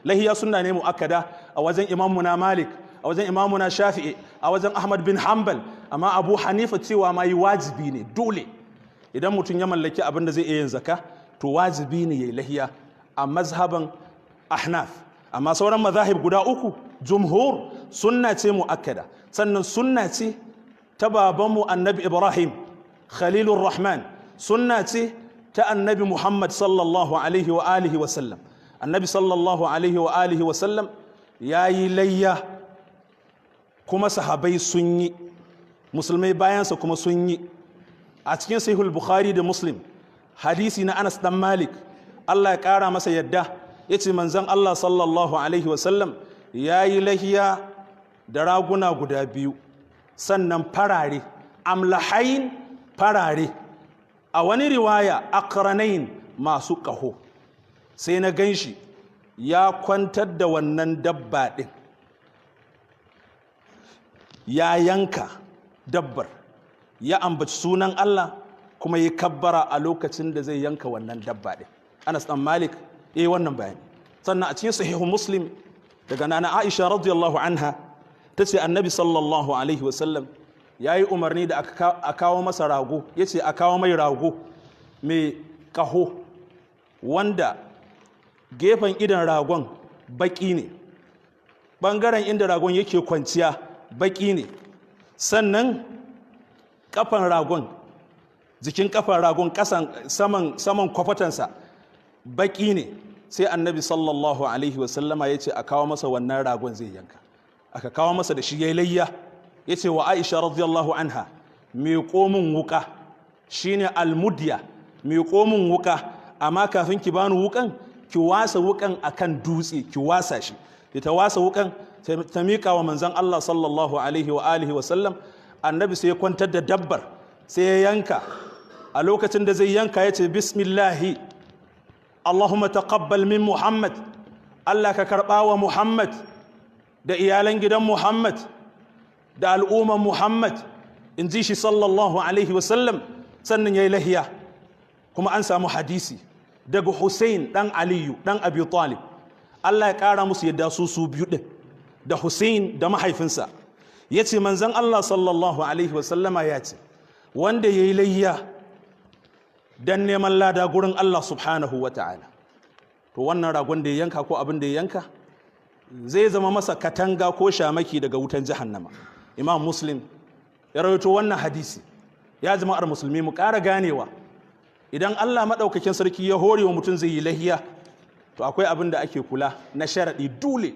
Lahiya sunna ne mu'akkada a wajen Imamuna Malik, a wajen Imamuna Shafi'i, a wajen Ahmad bin Hanbal. Amma Abu Hanifa cewa ma yi wajibi ne, dole. Idan mutum ya mallaki abin da zai iya yin zakka, to wajibi ne yayi lahiya a mazhaban Ahnaf. Amma sauran mazahib guda uku, jumhur, sunna ce mu'akkada. Sannan sunna ce ta babanmu Annabi Ibrahim Khalilur Rahman, sunna ce ta Annabi Muhammad sallallahu alaihi wa alihi wa sallam. Annabi sallallahu alaihi wa alihi wa sallam yayi layya, kuma sahabai sun yi, musulmai bayansa kuma sun yi. A cikin Sahihul Bukhari da Muslim, hadisi na Anas dan Malik, Allah ya kara masa yadda, yace manzon Allah sallallahu alaihi wasallam yayi lahiya da raguna guda biyu, sannan farare, amlahain, farare, a wani riwaya aqranain, masu ƙaho. Sai na ganshi ya kwantar da wannan dabba ɗin, ya yanka dabbar, ya ambaci sunan Allah, kuma ya kabbara a lokacin da zai yanka wannan dabba ɗin. Anas ɗan Malik ya yi wannan bayani. Sannan a cikin Sahihu Muslim, daga Nana Aisha radiyallahu anha, ta ce Annabi sallallahu alaihi wasallam ya yi umarni da a kawo masa rago. Ya ce a kawo mai rago mai ƙaho, wanda gefen idan ragon baƙi ne, ɓangaren inda ragon yake kwanciya baƙi ne, sannan kafan ragon, jikin kafan ragon, kasan saman saman kwafatansa baƙi ne. Sai Annabi sallallahu alaihi wasallama ya ce a kawo masa wannan ragon zai yanka. Aka kawo masa da shi, ya layya. Ya ce wa Aisha radiyallahu anha, "Miƙo min wuka," shine almudya, "miƙo min wuka, amma kafin ki bani wukan, ki wasa wukan akan dutse, ki wasa shi." Ta wasa wukan, ta miƙa wa manzon Allah sallallahu alaihi wa alihi wa sallam. Annabi sai ya kwantar da dabbar, sai ya yanka. A lokacin da zai yanka ya ce, "Bismillahi, Allahumma taqabbal min Muhammad." Allah ka karɓa wa Muhammad da iyalan gidan Muhammad da al'umman Muhammad, in ji shi sallallahu alaihi wasallam. Sannan ya yi lahiya. Kuma an samu hadisi daga Hussein ɗan Aliyu ɗan Abi Talib, Allah ya ƙara musu yadda su su biyu ɗin, da Hussein da mahaifinsa, ya ce manzan Allah sallallahu alaihi wasallama ya ce, wanda ya yi layya don neman lada gurin Allah subhanahu wa ta'ala, to wannan ragon da ya yanka ko abin da ya yanka zai zama masa katanga ko shamaki daga wutan jahannama. Imam Muslim ya rawaito wannan hadisi. Ya jama'ar musulmi, mu ƙara ganewa, idan Allah maɗaukakin sarki ya hore wa mutum zai yi lahiya, to akwai abin da ake kula na sharaɗi, dole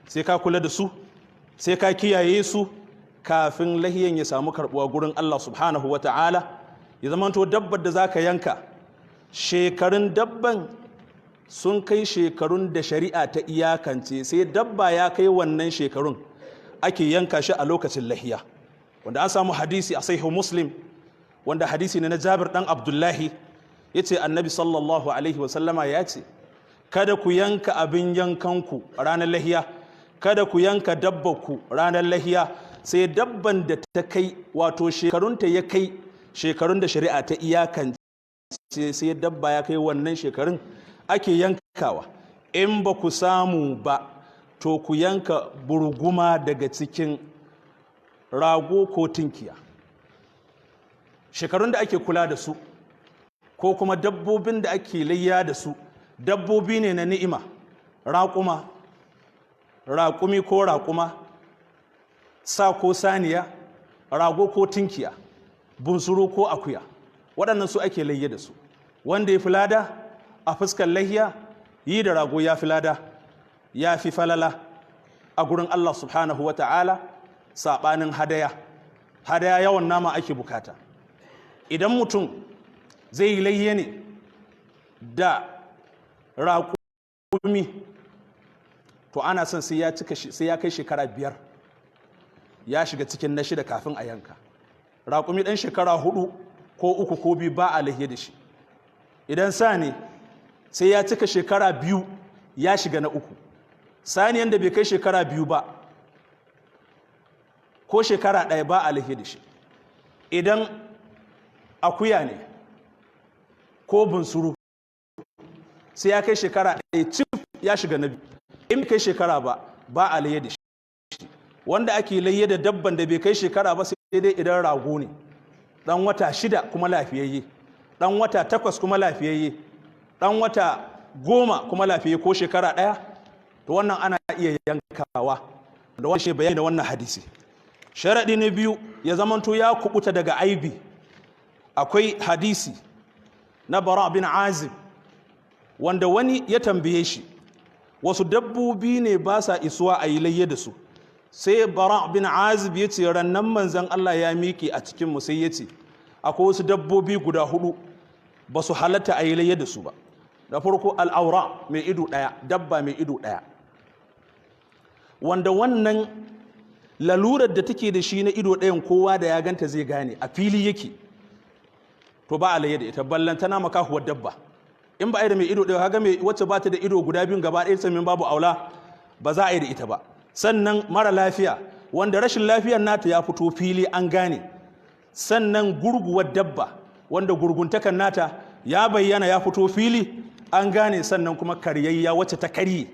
sai ka kula da su, sai ka kiyaye su kafin lahiyan ya samu karɓuwa gurin Allah subhanahu wa ta'ala. Ya zama to dabbar da za ka yanka, shekarun dabban sun kai shekarun da shari'a ta iyakance, sai dabba ya kai wannan shekarun ake yanka shi a lokacin lahiya. Wanda an samu hadisi a Sahihu Muslim, wanda hadisi ne na Jabir dan Abdullahi, ya ce Annabi sallallahu alaihi wasallama ya ce, "Kada ku yanka abin yankanku ranar lahiya, kada ku yanka dabbarku ranar lahiya, sai dabban da ta kai, wato shekarunta ya kai shekarun da shari'a ta iyakance. Sai dabba ya kai wannan shekarun ake yankawa. In ba ku samu ba, to ku yanka burguma daga cikin rago ko tinkiya." Shekarun da ake kula da su, ko kuma dabbobin da ake layya da su, dabbobi ne na ni'ima: raƙuma, raƙumi ko raƙuma, sa ko saniya, rago ko tinkiya, bunsuru ko akuya. Waɗannan su ake layya da su. Wanda ya fi lada a fuskar lahiya, yi da rago ya fi lada, ya fi falala a gurin Allah subhanahu wa ta'ala, saɓanin hadaya. Hadaya yawan nama ake bukata. Idan mutum zai yi layya ne da raƙumi, to ana son sai ya cika, sai ya kai shekara 5, ya shiga cikin na shida kafin a yanka. Raƙumi ɗan shekara 4 ko 3 ko 2 ba a lahiya da shi. Idan sa ne, sai ya cika shekara 2, ya shiga na uku. Saniyan da bai kai shekara 2 ba ko shekara 1 ba a lahiya da shi. Idan akuya ne ko bunsuru, sai ya kai shekara 1 cif, ya shiga na biyu. In kai shekara ba, ba a layya da shi. Wanda ake layya da dabban da bai kai shekara ba, sai dai idan rago ne dan wata 6 kuma lafiyayye, dan wata 8 kuma lafiyayye, dan wata 10 kuma lafiyayye, ko shekara 1, to wannan ana iya yankawa. Da wannan shi bayani da wannan hadisi. Sharaɗi na biyu, ya zamanto ya kubuta daga aibi. Akwai hadisi na Bara bin Azib, wanda wani ya tambaye shi wasu dabbobi ne ba sa isuwa a yi layya da su. Sai Bara bin Azib ya ce, rannan manzan Allah ya miƙe a cikinmu, sai ya ce akwai wasu dabbobi guda hudu ba su halatta a yi layya da su ba. Da farko al'aura, mai ido ɗaya, dabba mai ido ɗaya, wanda wannan lalurar da take da shi na ido ɗayan kowa da ya ganta zai gane, a fili yake, to ba a layya da ita. Ballantana makahuwar dabba. In ba a yi da mai ido ɗaya, kaga mai wacce ba ta da ido guda biyun gaba ɗaya, samin babu aula, ba za a yi da ita ba. Sannan mara lafiya, wanda rashin lafiyar nata ya fito fili an gane. Sannan gurguwar dabba, wanda gurguntakan nata ya bayyana, ya fito fili an gane. Sannan kuma karyayya, wacce ta karye.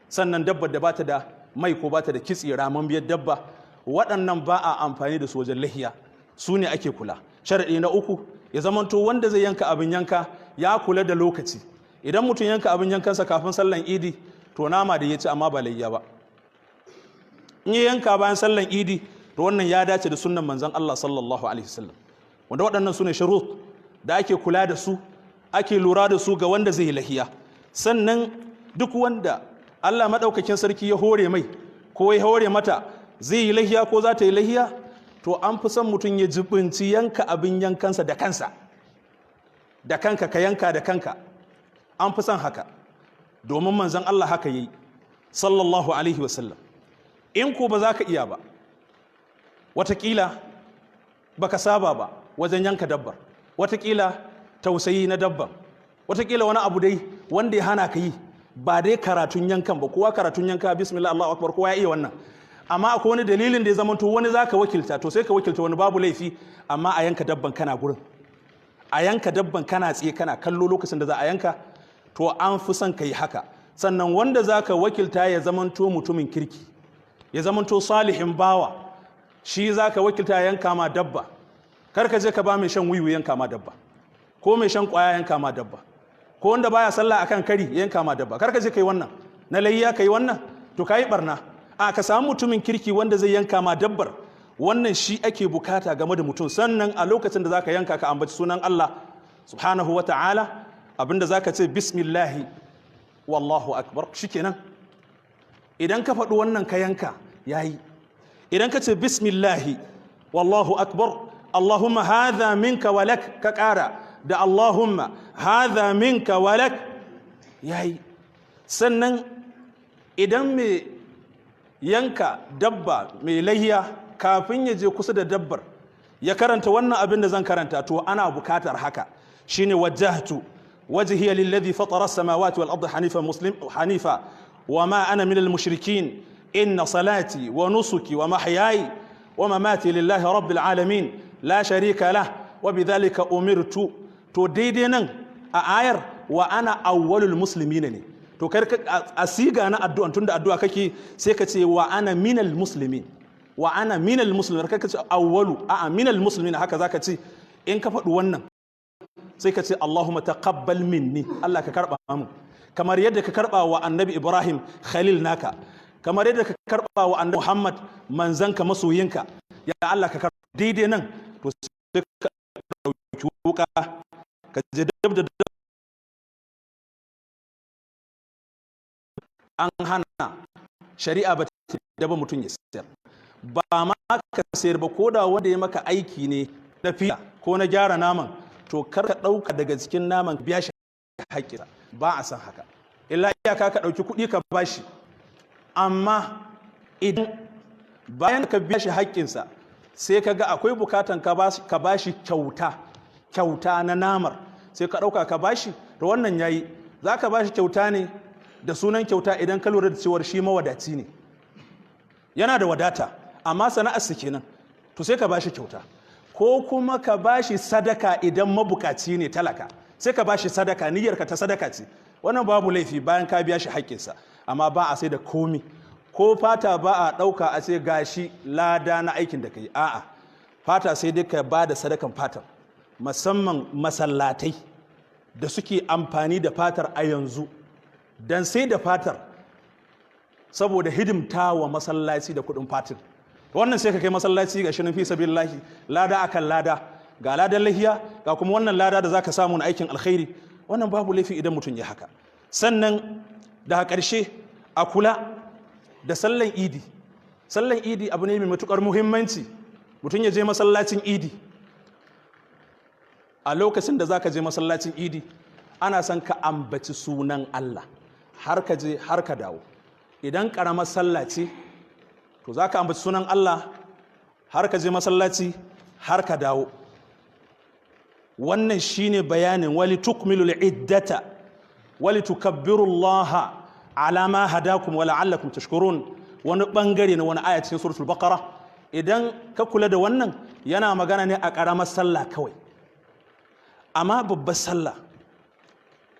Sannan dabbar da bata da mai ko bata da kitse, biyar dabba. Waɗannan ba a amfani da su wajen lahiya. Su ne ake kula. Sharaɗi na uku, ya zamanto wanda zai yanka abin yanka ya kula da lokaci. Idan mutum yanka abin yankansa kafin sallan Idi, to nama da ya ci, amma ba layya ba. In ya yanka bayan sallan Idi, to wannan ya dace da sunnan manzon Allah sallallahu alaihi wasallam. Wanda waɗannan su ne shurut da ake kula da su, ake lura da su ga wanda zai yi lahiya. Sannan duk wanda Allah maɗaukakin sarki ya hore mai ko ya hore mata zai yi lahiya ko za ta yi lahiya, to an fi son mutum ya jibinci yanka abin yankansa da kansa. Da kanka ka yanka da kanka, an fi son haka, domin manzon Allah haka yi sallallahu alaihi wasallam. In ko ba za ka iya ba, watakila baka saba ba wajen yanka dabbar, watakila tausayi na dabban, watakila wani abu dai wanda ya hana ka yi, ba dai karatun yankan ba. Kowa karatun yanka, bismillah, Allahu akbar, kowa ya iya wannan. Amma akwai wani dalilin da ya zama to wani zaka wakilta, to sai ka wakilta wani, babu laifi. Amma a yanka dabban kana gurin, a yanka dabban kana tsaye kana kallo lokacin da za a yanka, to an fi son ka yi haka. Sannan wanda zaka wakilta ya zamanto mutumin kirki, ya zamanto salihin bawa, shi zaka wakilta ya yanka ma dabba. Kar ka je ka ba mai shan wiwi yanka ma dabba, ko mai shan kwaya yanka ma dabba, ko wanda baya sallah akan kari yanka ma dabba. Kar ka je kai wannan na layya, kai wannan to kai barna. A ka samu mutumin kirki wanda zai yanka ma dabbar, wannan shi ake bukata game da mutum. Sannan a lokacin da zaka yanka, ka ambaci sunan Allah subhanahu wa ta'ala. Abinda zaka ce, bismillahi wallahu akbar, shikenan. Idan ka faɗi wannan ka yanka, yayi. Idan ka ce bismillahi wallahu akbar, Allahumma hadha minka walak, ka ƙara da Allahumma hadha minka walak, yayi. Sannan idan mai yanka dabba, mai lahiya, kafin ya je kusa da dabbar ya karanta wannan abin da zan karanta, to ana bukatar haka, shine wajjahtu wajhiya lilladhi fatara as-samawati wal ardi hanifa muslim hanifa wa ma ana minal mushrikin, inna salati wa nusuki wa mahyaya wa mamati lillahi rabbil alamin la sharika lah wa bidhalika umirtu. To daidai nan a ayar, wa ana awwalul muslimin ne. To kar a siga na addu'an, tunda addu'a kake, sai ka ce wa ana minal muslimin, wa ana minal muslimin. Kar ka ce awwalu, a'a, minal muslimin, haka zaka ce. In ka faɗi wannan, sai ka ce Allahumma taqabbal minni, Allah ka karba mu kamar yadda ka karba wa Annabi Ibrahim khalil naka, kamar yadda ka karba wa Annabi Muhammad manzanka masoyinka, ya Allah ka karba. Daidai nan to sai ka dauki wuka ka je dab da. An hana, shari'a ba ta daba mutum ya sayar ba. Ma ka sayar ba, ko da wanda ya maka aiki ne na fiya ko na gyara naman, to kar ka ɗauka daga cikin naman biya shi haƙƙinsa, ba a san haka. Illa iyaka ka ɗauki kuɗi ka bashi. Amma idan bayan ka biya shi haƙƙinsa sai ka ga akwai bukatan ka bashi kyauta, kyauta na namar, sai ka ɗauka ka bashi, to wannan yayi. Za ka bashi kyauta ne da sunan kyauta idan ka lura da cewar shi mawadaci ne, yana da wadata, amma sana'arsa kenan, to sai ka bashi kyauta. Ko kuma ka bashi sadaka idan mabukaci ne, talaka, sai ka bashi sadaka, niyyarka ta sadaka ce, wannan babu laifi bayan ka biya shi haƙƙinsa. Amma ba a sai da komi, ko fata ba a ɗauka a ce gashi lada na aikin da ka yi. A'a, fata sai dai ka ba da sadakan fatan, musamman masallatai da suke amfani da fatar a yanzu don sai da fatar saboda hidimta wa masallaci da kudin fatin. Wannan sai ka kai masallaci ga shirin fi sabilillahi, lada akan lada, ga ladan lahiya, ga kuma wannan lada da zaka samu na aikin alkhairi. Wannan babu laifi idan mutum ya haka. Sannan daga ƙarshe, a kula da sallan Idi. Sallan Idi abu ne mai matukar muhimmanci, mutum ya je masallacin Idi. A lokacin da zaka je masallacin Idi, ana son ka ambaci sunan Allah har ka je har ka dawo. Idan ƙaramar sallah ce, to za ka ambaci sunan Allah har ka je masallaci har ka dawo. Wannan shine bayanin ولتكملوا العدة ولتكبروا الله على ما هداكم ولعلكم تشكرون, wani bangare na wani aya cikin Suratul Baqara. Idan ka kula da wannan, yana magana ne a ƙaramar sallah kawai. Amma babbar sallah,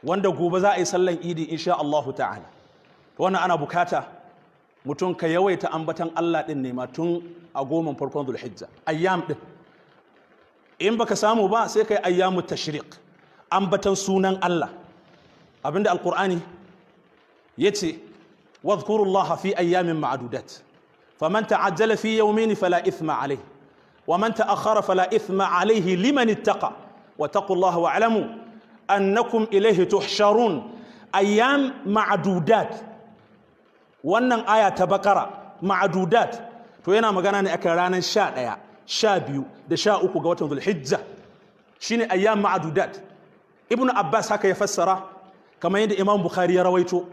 wanda gobe za a yi sallan Idi insha Allahu ta'ala, wannan ana bukata mutum ka yawaita ambatan Allah din ne ma tun a 10n farkon Zulhijja, ayyam din. In baka samu ba, sai kai ayyamu tashriq, ambatan sunan Allah. Abinda Alqur'ani yace: واذكروا الله في أيام معدودات فمن تعجل في يومين فلا إثم عليه ومن تأخر فلا إثم عليه لمن اتقى واتقوا الله واعلموا أنكم إليه تحشرون. أيام معدودات, wannan aya ta Bakara, معدودات, to yana magana ne akan ranar 11, 12 da 13 ga watan Zulhijja, shine أيام معدودات. Ibnu Abbas haka ya fassara, kamar yadda Imam Bukhari ya rawaito.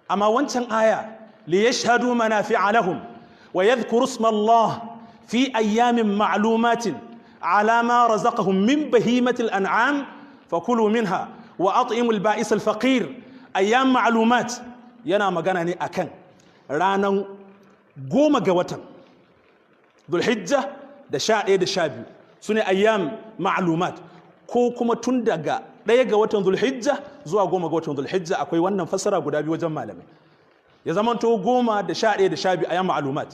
Amma wancan aya, ليشهدوا منافع لهم ويذكروا اسم الله في أيام معلومات على ما رزقهم من بهيمة الأنعام فكلوا منها وأطعموا البائس الفقير. أيام معلومات yana magana ne akan ranar 10 ga watan Dhulhijja da 11 da 12, su ne أيام معلومات, ko kuma tun daga 1 ga watan Dhulhijja zuwa 10 ga watan Dhulhijja. Akwai wannan fassara guda biyu wajen malamai, ya zamanto 10 da 11 da 12 أيام معلومات,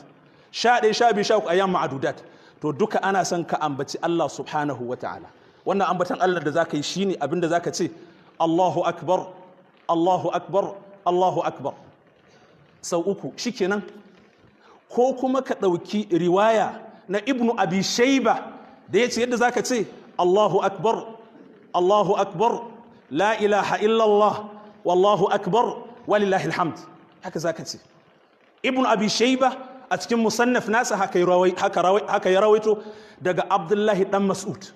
11, 12, 13 أيام معدودات. To duka ana son ka ambaci Allah subhanahu wa ta'ala. Wannan ambatan Allah da zaka yi shine abinda zaka ce: Allahu akbar, Allahu akbar, Allahu akbar, sau uku, shikenan. Ko kuma ka ɗauki riwaya na Ibnu Abi Shaiba da ya ce yadda zaka ce: Allahu akbar, Allahu akbar, la ilaha illallah, wallahu akbar, ولله الحمد. Haka zaka ce. Ibnu Abi Shaiba a cikin musannaf nasa haka ya rawaito daga Abdullahi dan Mas'ud.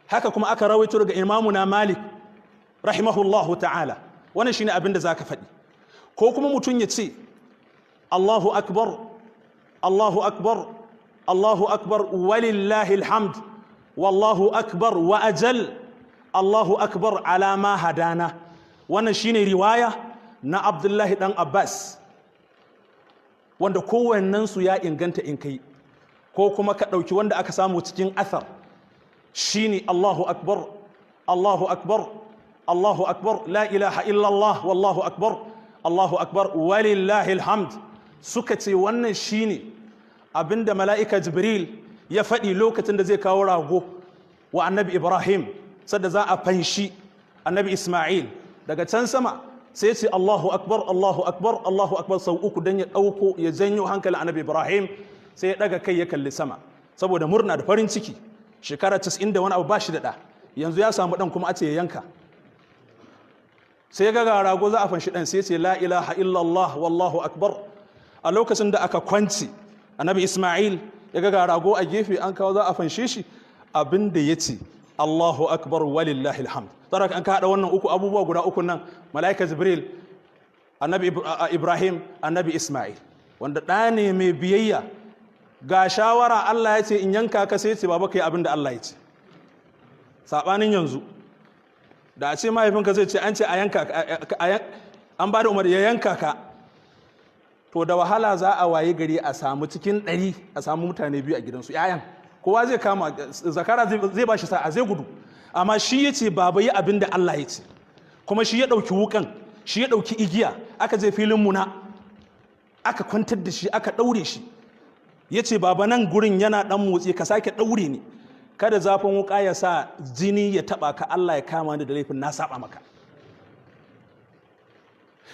Haka kuma aka rawaito daga Imamuna Malik rahimahullahu ta'ala. Wannan shine abin da zaka faɗi. Ko kuma mutum ya ce: Allahu akbar, Allahu akbar, Allahu akbar, ولله الحمد, والله أكبر وأجل, الله أكبر على ما هدانا. Wannan shine riwaya na Abdullahi dan Abbas, wanda kowannensu ya inganta in kai. Ko kuma ka ɗauki wanda aka samu cikin athar, shine: Allahu akbar, Allahu akbar, Allahu akbar, la ilaha illallah, wallahu akbar, Allahu akbar, ولله الحمد. Suka ce wannan shine abinda mala'ika Jibril ya faɗi lokacin da zai kawo rago wa Annabi Ibrahim, sadda za a fanshi Annabi Ismail daga can sama. Sai ce: Allahu akbar, Allahu akbar, Allahu akbar, sau uku, don ya ɗauko ya janyo hankalin Annabi Ibrahim. Sai ya ɗaga kai ya kalli sama saboda murna da farin ciki. Shekara 90 da wani abu ba shi da ɗa, yanzu ya samu ɗan, kuma a ce ya yanka. Sai ga rago za a fanshi ɗan, sai ce: لا إله إلا الله والله أكبر. A lokacin da aka kwanci Annabi Ismail, ya ga rago a gefe an kawo za a fanshe shi, abin da ya ce: Allahu akbar, ولله الحمد. Tsara an ka haɗa wannan uku, abubuwa guda uku nan, mala'ika Jibril, Annabi Ibrahim, Annabi Ismail, wanda ɗa ne mai biyayya, ga shawara Allah ya ce in yanka ka, sai ce: "Baba, kai abin da Allah ya ce." Saɓanin yanzu, da a ce mahaifinka zai ce an ce a yanka, an ba da umar ya yanka ka, to da wahala za a waye gari a samu cikin 100 a samu mutane biyu a gidansu yayan kowa zai kama zakara zai ba shi sa'a zai gudu. Amma shi ya ce: "Baba, yi abin da Allah ya ce." Kuma shi ya ɗauki wukan, shi ya ɗauki igiya, Aka je filin Muna, aka kwantar da shi, aka ɗaure shi. Ya ce, "Baba, nan gurin yana ɗan motsi, ka sake ɗaure ni, kada zafin wuƙa ya sa jini ya taɓa ka, Allah ya kama ni da laifin na saba maka."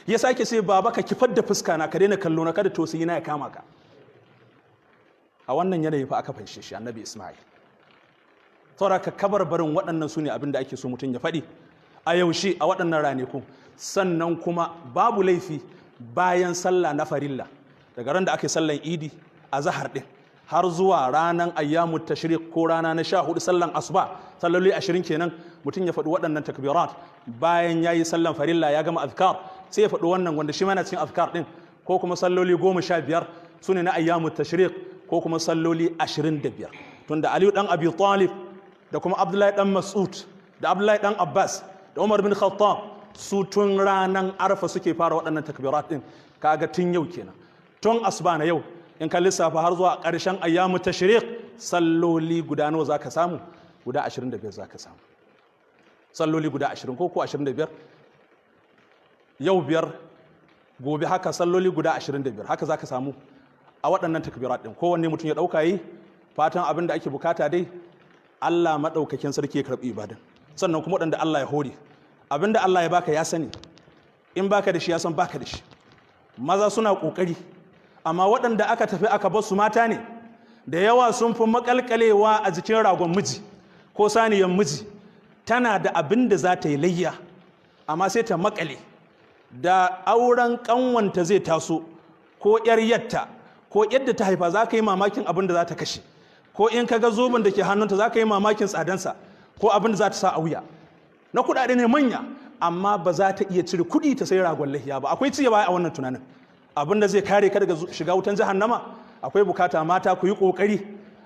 Ya sake sai, "Baba, ka kifar da fuska na, ka daina kallo na, kada tausayi na ya kama ka." A wannan yanayi fa aka fanshe shi, Annabi Ismail. Saboda ka kabarbarin waɗannan su ne abin da ake so mutum ya faɗi a yaushe, a waɗannan ranaku. Sannan kuma babu laifi bayan sallah na farilla, daga ran da aka yi sallan Idi a zahar ɗin har zuwa ranar ayyamu tashrik ko rana na 14, sallan asuba, salloli 20 kenan, mutum ya faɗi waɗannan takbirat. Bayan ya yi sallan farilla, ya gama azkar, sai ya faɗi wannan, wanda shi ma yana cikin azkar ɗin, ko kuma salloli 15 su ne na ayyamu tashrik, ko kuma salloli 25, tunda Aliyu dan Abi Talib da kuma Abdullahi dan Mas'ud da Abdullahi dan Abbas da Umar bin Khattab, su tun ranan Arfa suke fara waɗannan takbirat din. Kaga tun yau kenan, tun asuba na yau, in ka lissafa har zuwa ƙarshen ayyamu tashriq, salloli guda nawa zaka samu? Guda 25 zaka samu, salloli guda 20 ko 25, yau biyar, gobe haka, salloli guda 25 haka zaka samu a waɗannan takbirat din. Kowanne mutum ya ɗauka yi, fatan abin da ake bukata dai, Allah maɗaukakin sarki ya karɓi ibadan. Sannan kuma waɗanda Allah ya hore, abin da Allah ya baka ya sani, in baka da shi ya san baka da shi. Maza suna ƙoƙari, amma waɗanda aka tafi aka bar su mata ne da yawa, sun fi makalkalewa a jikin ragon miji ko saniyan miji. Tana da abin da za ta yi layya, amma sai ta makale da auren kanwanta zai taso, ko yar yatta, ko yadda ta haifa. Za ka yi mamakin abin da za ta kashe, ko in ka ga zoben da ke hannunta za ka yi mamakin tsadansa, ko abin da za ta sa a wuya na kuɗaɗe ne manya, amma ba za ta iya cire kuɗi ta sai ragon lahiya ba. Akwai ci baya a wannan tunanin. Abin da zai kare ka daga shiga wutan jahannama, akwai bukata mata ku yi kokari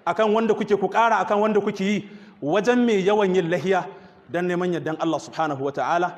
akan wanda kuke, ku ƙara akan wanda kuke yi wajen mai yawan yin lahiya don neman yardan Allah subhanahu wa ta'ala.